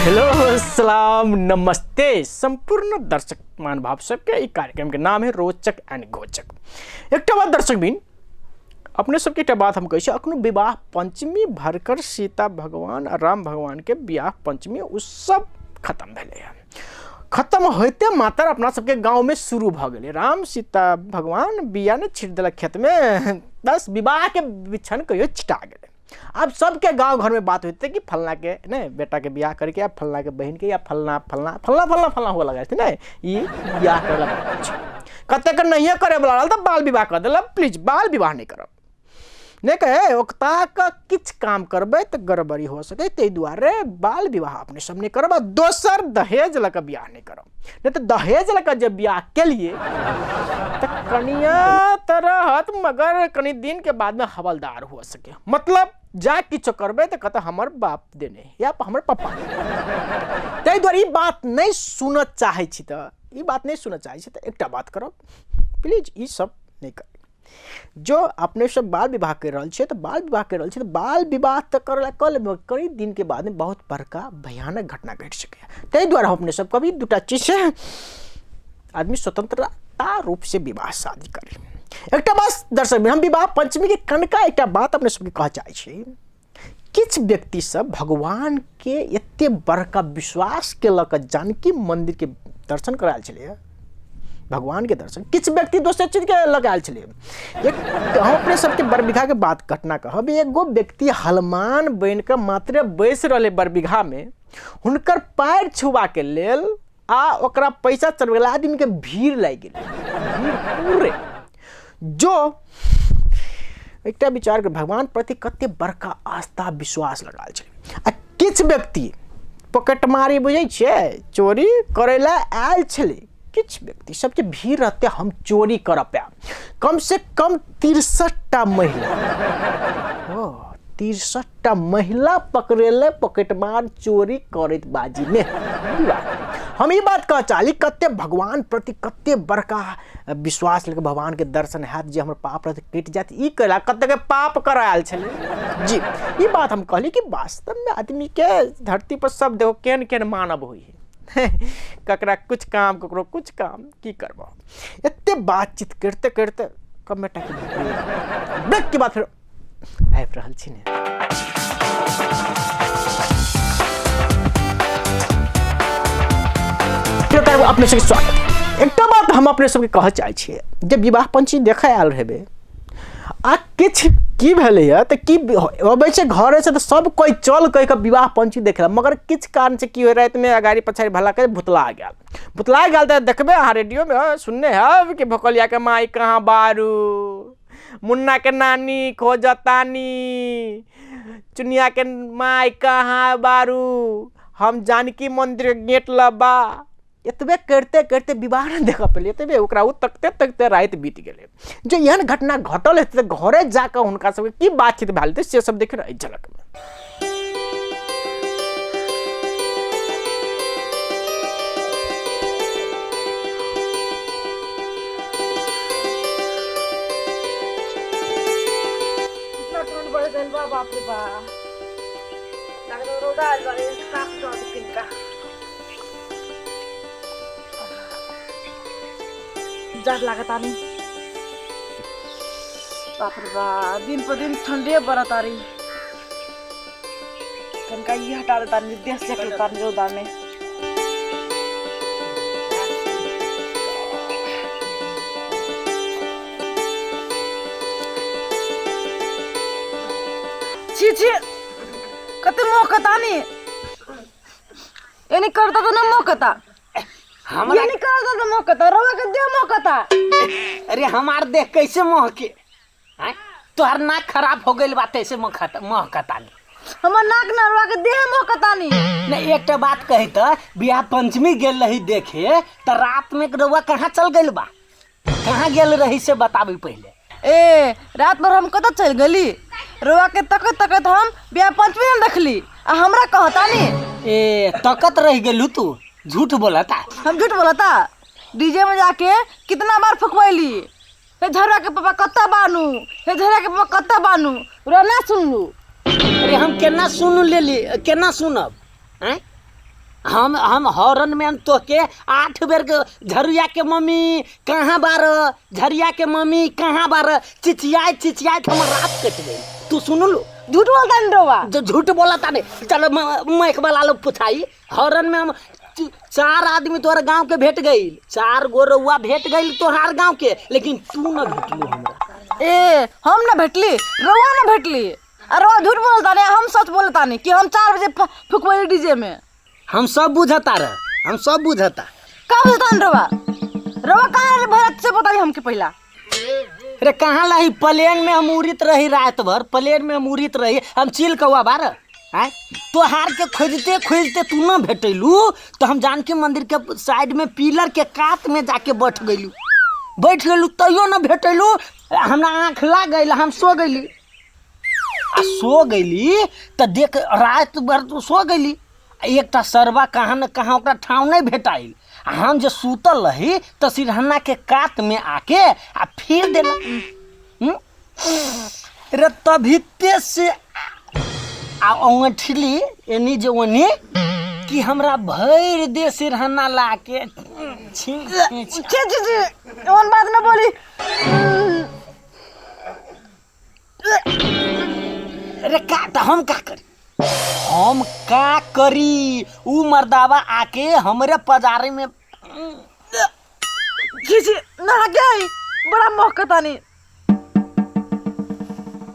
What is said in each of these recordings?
Hello, सलाम, नमस्ते संपूर्ण दर्शक महानुभाव सबके। ई कार्यक्रम के नाम है रोचक एंड घोचक। एकटा बात दर्शक बिन अपने सबके एकटा बात हम कहै छी, अखनो विवाह पंचमी भरकर सीता भगवान आ राम भगवान के विवाह पंचमी उत्सव खत्म भेलै हन। खत्म होइते मात्र अपना सबके गाँव में शुरू भऽ गेलै। राम सीता भगवान बिया ने छीट देलक खेत में, बस विवाह के बिछन कहियो छिटा गेलै। आब सबके गाँव घर में बात होइते कि फलना के ने बेटा के बियाह करके या फलना के बहन के या फलना फलना फलना फलना फलना हुआ लगा छै ने, ई बियाह करे ला बात छै। कतेक नहिए करे वाला रहल तऽ बाल विवाह कऽ देलक। प्लीज बाल विवाह नहि करब, नहि कहे ओकता के किछु काम करबै तऽ गड़बड़ी हो सकै, ताहि दुआरे बाल विवाह अपने सब नहि करब। आ दोसर दहेज लऽ कऽ बियाह नहि करब, नहि तऽ दहेज लऽ कऽ जे बियाह केलिए तऽ कनिया तऽ रहत मगर कनि दिन के बाद में हवलदार हो सके। मतलब जा किछु करबै तऽ कहतै हमर बाप देने या हमर पप्पा देने। ताहि दुआरे ई बात नहि सुनऽ चाहै छी तऽ ई बात नहि सुनऽ चाहै छी तऽ एकटा बात करब, प्लीज ई सब नहि करब। जो अपने सब बाल विवाह कर रहल छियै तऽ बाल विवाह कर रहल छियै तऽ बाल विवाह तऽ करै लए कऽ लेबै, कनि दिनके बादमे बहुत बड़का भयानक घटना घटि सकैए। ताहि दुआरे हम अपने सब कभी दूटा चीज से आदमी स्वतंत्रता रूप से विवाह शादी करी। एकटा बात दर्शक, हम विवाह पंचमी के कनका एकटा बात अपने सबके कहऽ चाहै छी। किछु व्यक्ति सब भगवान के एते बड़का विश्वास के लऽ कऽ जानकी मंदिर के दर्शन करायल छलैए, भगवान के दर्शन किछु व्यक्ति दोसर चीज के लऽ कऽ आयल छलैए। एक हम अपने सबके बरबीघा के बात घटना कहब, एगो व्यक्ति हनुमान बनि कऽ मात्र बैस रहलै बरबीघा में, हुनकर पैर छुबाके लेल आ ओकरा पैसा चढ़बै ला आदमी के भीड़ लागि गेलै, भीड़ पूरे। जो एकटा विचार कर भगवान प्रति कते बड़का आस्था विश्वास लगाल छै। आ किछु व्यक्ति पॉकेटमारी बुझै छियै, चोरी करै ला आयल छलै। किछु व्यक्ति सबके भीड़ रहते हम चोरी करऽ पायब। कम से कम 63टा महिला, ओ 63टा महिला पकड़ेले पॉकेटमार चोरी करैत बाजी में। हम ई बात कह चाहली कते भगवान प्रति कते बड़का विश्वास लेके भगवान के दर्शन हैत जे हमर पाप रहत कटि जायत, ई कयला कते के पाप करायल छलै जी। ई बात हम कहली कि वास्तव में आदमी के धरती पर सब देखो केहन केहन मानव होइ है, ककरा कुछ काम ककरो कुछ काम, की करबो। एते बातचीत करते करते कमे टा के ब्रेक के बाद फेर आबि रहल छी ने। अपने सबके स्वागत। एकटा बात हम अपने सबके कहऽ चाहै छियै जे विवाह पंचमी देखऽ आयल हेबै आ किछु की भेलैए तऽ की अबै छै घरेसँ तऽ सब कोइ चल कहि कऽ विवाह पंचमी देखै लए, मगर किछु कारणसँ की होइ रातिमे अगाड़ी पछाड़ी भला के भुतला गेल, भुतला गेल तऽ देखबै अहाँ रेडियोमे सुनने हैब कि भोकलियाके माय कहाँ बारू, मुन्ना के नानी खोजतानी, चुनिया के माय कहाँ बारू, हम जानकी मंदिर के गेट लबा। एतबे करिते करिते विवाह नहि देखऽ पेलियै, एतबे ओकरा ओ तकते तकते राति बीत गेलै। जे एहन घटना घटल हेतै तऽ घरे जाकऽ हुनका सबके की बातचीत भेल हेतै से सब देखियौ ने एहि झलकमे। इतना ठंड बढ़ गइल बा, बाप रे बा। लागत रौदा आइल बारे, साफ कर दे किनका। डर लागत आनी। बाप रे बा, दिन पर दिन ठंडे बढ़त आ रही। कनका ये हटा देता नहीं, देह सेक लेता नहीं रौदा में। छी छी कते मोकता नी, एनी करता तो ना मोकता, हमरा एनी करता तो मोकता, रवा के दे मोकता। अरे हमार देह कैसे महके, आँय? तोहर नाक खराब हो गेल बा तैसे महकता महकता नी। हमर नाक ना, रवा के देह मोकता नी। नहीं एकटा बात कही त बियाह पंचमी गेल रही देखे त रात में रउआ कहाँ चल गेल बा, कहाँ गेल रही से बताबी पहले। ए रात भर हम कतऽ चल गेली, रवा के तकत तकत हम बियाह पंचमी न देखली आ हमरा कहता नी। ए तकत रह गेलू तू, झूठ बोलता। हम झूठ बोलता? डीजे में जाके कितना बार फुकवैली, हे झरवा के पापा कत्ता बानू, हे झरवा के पापा कत्ता बानू, रवा ना सुनलू। अरे हम केना सुन लेली, केना सुनब? आँय हम हॉर्न में हम तोहके 8 बेर के झरुआ के मम्मी कहाँ बार, झरिया के मम्मी कहाँ बार, चिचियाए चिचियाए हमर रात कट गई। तू सुन लो। झूठ बोलता नहीं रउआ। जो झूठ बोलता नहीं। चलो मैक वाला लोग पूछाई, हॉर्न में हम 4 आदमी तोहर गांव के भेट गई, 4 गो रउआ भेट गई तोहार गांव के, लेकिन तू न भेटलू हमरा। ए हम न भेटली, रउआ न भेटली। अरे रउआ झूठ बोलता नहीं, हम सच बोलता नहीं कि हम 4 बजे फुकवैली डीजे में। हम सब बुझता रह, हम सब बुझता। का बुझता नहीं रउआ? रउआ कहाँ रहे भरत से बताई हमके पहिला। अरे कहाँ रही, प्लेन में हम उड़ित रही रात भर, प्लेन में हम उड़ित रही, हम चील कौआ बार आय तोहार के खोजते खोजते तू न भेटैलू तो हम जानकी मंदिर के साइड में पिलर के कात में जाके बैठ गइलू, बैठ गइलू तैयो न भेटैलू, हमरा आँख लाग गइल, हम सो गइली। आ सो गइली तो देख रात भर तो सो गइली, एकटा सरबा कहाँ न कहाँ ओकरा ठाँव नहीं भेटाइल। आ हम जे सुतल रही तो सिरहना के कात में आके आ फिर देला। रे तभिते से आ ओंठली एनी जे ओनी कि हमरा भरि दे सिरहना लाके छी छी छी छी छी, ओहन बात न बोली। अरे का त हम का करी, हम का करी, ऊ मर्दावा आके हमरे पजारे में छी छी नहा के आई, बड़ा महकतानी।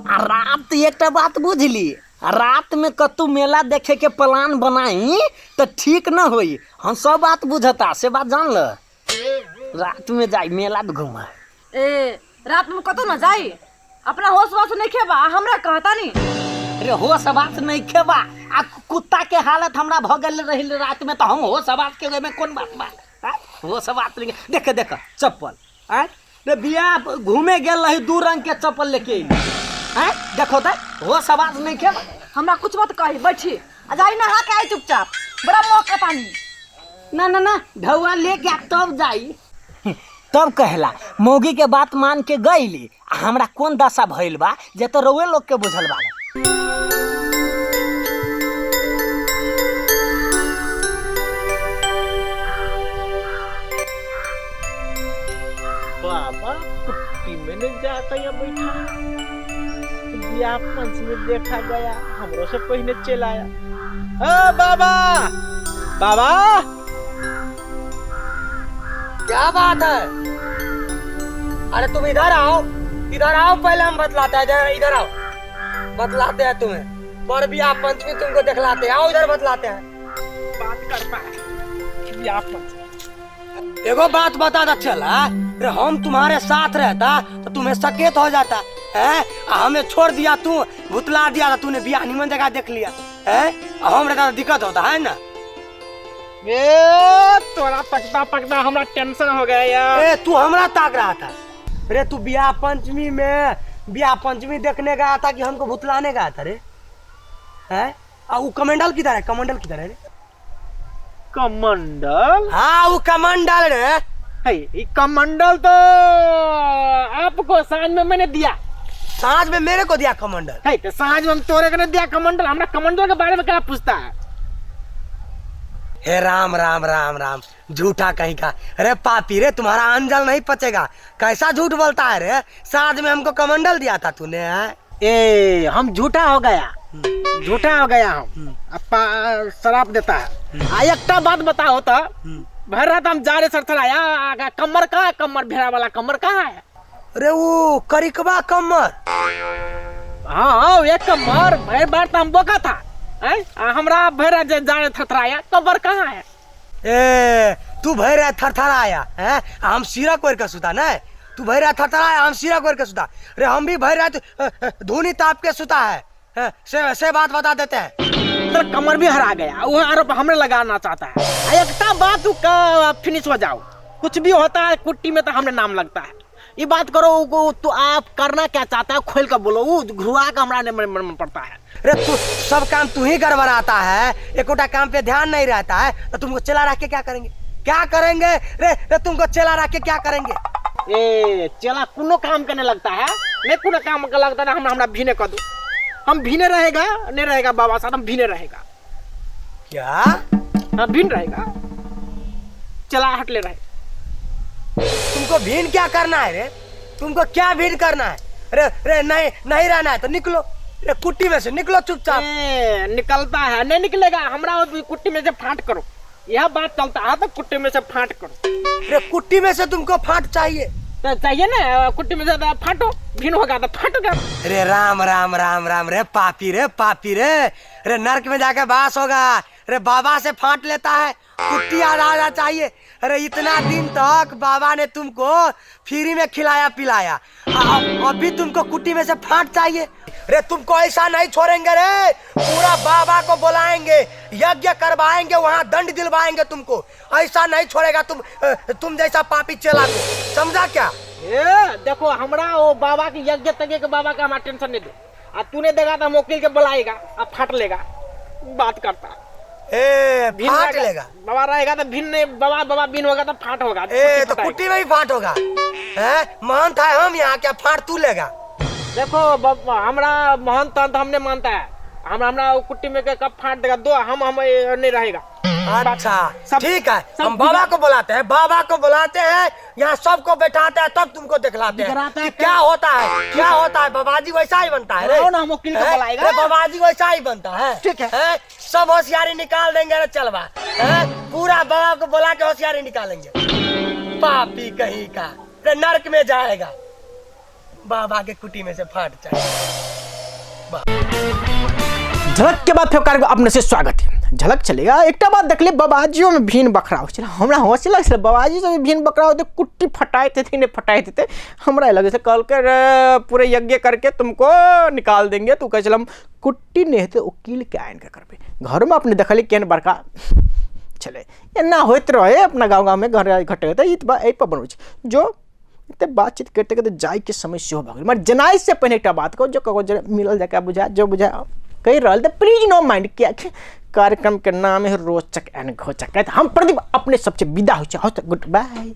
आ रात एकटा बात बुझली, रात में कतौ मेला देखे के प्लान बनाई तो ठीक न होई, हम सब बात बुझता से बात जान ल। रात में जाई मेला घुमा। ए रात में कतौ न जाई, अपना होश वास नहीं खेबा, हमरा कहता नहीं। अरे होश बात नहीं खेबा, आ कुत्ता के हालत हमरा भ गेल रही रात में तो हम होश बात के में कौन बात बा, होश बात नहीं। देख देख चप्पल आय रे, बियाह घूमे गेल रही 2 रंग के चप्पल लेके अइली आय, देखो त होश बात नहीं खेबा। हमरा कुछ मत कही, बैठी आ जाई नहा के आई चुपचाप, बड़ा महकतानी। ना ना ना ढौआ लेके तब जाई। तब कहला मौगी के बात मान के गईली, हमरा कौन दशा भइल बा जे तो रउए लोग के बुझल बा। बाबा कुट्टी में न जाता या बैठा, बियाह पंच में देखा गया, हमरो से पहले चल आया। अ बाबा बाबा क्या बात है? अरे तुम इधर आओ, इधर आओ, पहले हम बतलाते हैं, इधर इधर आओ, बतलाते हैं तुम्हें, पर बियाह पंचमी तुमको दिखलाते हैं, आओ इधर बतलाते हैं। बात करता है बियाह पंचमी। एगो बात बता दे चला, अरे हम तुम्हारे साथ रहता तो तुम्हें सकेत हो जाता है, हमें छोड़ दिया तू, भुतला दिया तो तूने बियाह निमन जगह देख लिया है, हम रहता तो दिक्कत होता है ना। ए तोरा पकता पकता हमरा टेंशन हो गया यार। ए तू हमरा ताक रहा था। अरे तू बियाह पंचमी में बियाह पंचमी देखने गया था कि हमको भुतलाने गया था रे? हैं? आ वो कमंडल किधर है? कमंडल किधर है रे? कमंडल? हाँ वो कमंडल रे। है ये कमंडल तो आपको सांझ में मैंने दिया। सांझ में मेरे को दिया कमंडल? है तो सांझ में हम तोरे को ने दिया कमंडल, हमरा कमंडल के बारे में क्या पूछता है? हे राम राम राम राम, झूठा कहीं का। अरे पापी रे, तुम्हारा अंजल नहीं पचेगा, कैसा झूठ बोलता है रे? साँझ में हमको कमंडल दिया था तूने है? ए हम झूठा हो गया, झूठा हो गया हम, अब शराब देता है। आ एकटा बात बताओ तो, भर रात हम जा रहे सरसराया, कमर कहाँ है? कमर भेड़ा वाला कमर कहाँ है? अरे वो करिकबा कमर। हाँ एक कमर भर बार तो हम बोका था, हमरा भैरा जा रहे थरथराया, कमर कहाँ है? ए तू भैरा थरथराया है, हम सिरा कोर के सुता ना, तू भैरा थरथराया हम सिरा कोर के सुता। अरे हम भी भैरा धुनी ताप के सुता है, से बात बता देते हैं। तो कमर भी हरा गया, वो आरोप हमने लगाना चाहता है। एकता बात तू फिनिश हो जाओ, कुछ भी होता है कुट्टी में तो हमने नाम लगता है। ये बात करो तो आप करना क्या चाहता है, खोल कर बोलो, वो घुरा का हमारा मन पड़ता है। अरे तू सब काम तू ही गड़बड़ाता है, एकोटा काम पे ध्यान नहीं रहता है, तो तुमको चला रख के क्या करेंगे? क्या करेंगे रे? रे तुमको चला रख के क्या करेंगे? ए चला कोनो काम करने लगता है, नहीं कोनो काम का लगता है, हम हमरा भीने कर दो, हम भीने रहेगा नहीं रहेगा बाबा साहब, हम भीने रहेगा। क्या हाँ भिन रहेगा, चला हट ले रहे। तुमको भीन क्या करना है रे? तुमको क्या भीन करना है रे? रे नहीं नहीं रहना है तो निकलो रे, कुट्टी में से निकलो चुपचाप। निकलता है नहीं निकलेगा, हमरा कुट्टी में से फाट करो, यह बात चलता है तो कुट्टी में से फाट करो। रे कुट्टी में से तुमको फाट चाहिए तो चाहिए ना, कुट्टी में से फाटो, भिन होगा तो फाटोगा। रे राम राम राम राम रे पापी रे पापी रे, रे नर्क में जाके बास होगा रे। बाबा से फाट लेता है, कुट्टी आधा चाहिए। अरे इतना दिन तक बाबा ने तुमको फ्री में खिलाया पिलाया, अभी तुमको कुट्टी में से फाट चाहिए। रे तुमको ऐसा नहीं छोड़ेंगे रे, पूरा बाबा को बुलाएंगे, यज्ञ करवाएंगे, वहाँ दंड दिलवाएंगे तुमको। ऐसा नहीं छोड़ेगा तुम जैसा पापी चेला को, समझा क्या? ए देखो हमरा वो बाबा के यज्ञ तज्ञ के बाबा का हमारा टेंशन नहीं दो, आ तूने देगा तो हम वकील के बुलाएगा, आ फाट लेगा, बात करता। ए फाट लेगा बाबा रहेगा तो भिन्न नहीं, बाबा बाबा बिन होगा तो फाट होगा। ए तो कुट्टी में भी फाट होगा। महंत है हम यहाँ, क्या फाट तू लेगा? देखो हमरा महंत तंत हमने मानता है, हम हमरा कुट्टी में कब फाट देगा दो, हम नहीं रहेगा। अच्छा ठीक है, हम बाबा को बुलाते हैं, बाबा को बुलाते हैं, यहाँ सबको बैठाते हैं, तब तुमको दिखलाते हैं क्या होता है, क्या होता है। बाबा जी वैसा ही बनता है रे, बाबा जी वैसा ही बनता है। ठीक है, सब होशियारी निकाल देंगे रे, चलवा पूरा बाबा को बुला के होशियारी निकालेंगे। पापी कहीं का रे, नर्क में जाएगा, बाबा के कुटी में से फाट जाएगा। झलक के बाद फिर कार्यक्रम अपने से स्वागत है। झलक चलेगा एकटा बात देखले बाबाजियों में भीन बकरा हो छलै, हमरा हँसी लगै छलै बाबाजी सब भीन बकरा होते, कुट्टी फटाइत हेतै नहि फटाइत हेतै, हमरा लगै छलै कहलकै रे पूरे यज्ञ करके तुमको निकाल देंगे, तू कहै छलै हम कुट्टी नहि हेतै वकील के आनि के करबै। घरमे अपने देखलियै केहन बड़का छलै, एना होइत रहै अपना गाँव गाँवमे घर घटे हेतै, ई तऽ एहिपर बनबै छै जो एते बातचीत करिते करिते जाइके समय सेहो भऽ गेल। मगर जेनाइ से पहिने एकटा बात कहू, जो ककरो जे मिलल जकाँ बुझाय जो बुझाय कहि रहल तऽ प्लीज नो माइंड, कियाकि कार्यक्रम के नाम है रोचक एंड घोचक। हम प्रदीप अपने सबसे विदा होइ छै। गुड बाय।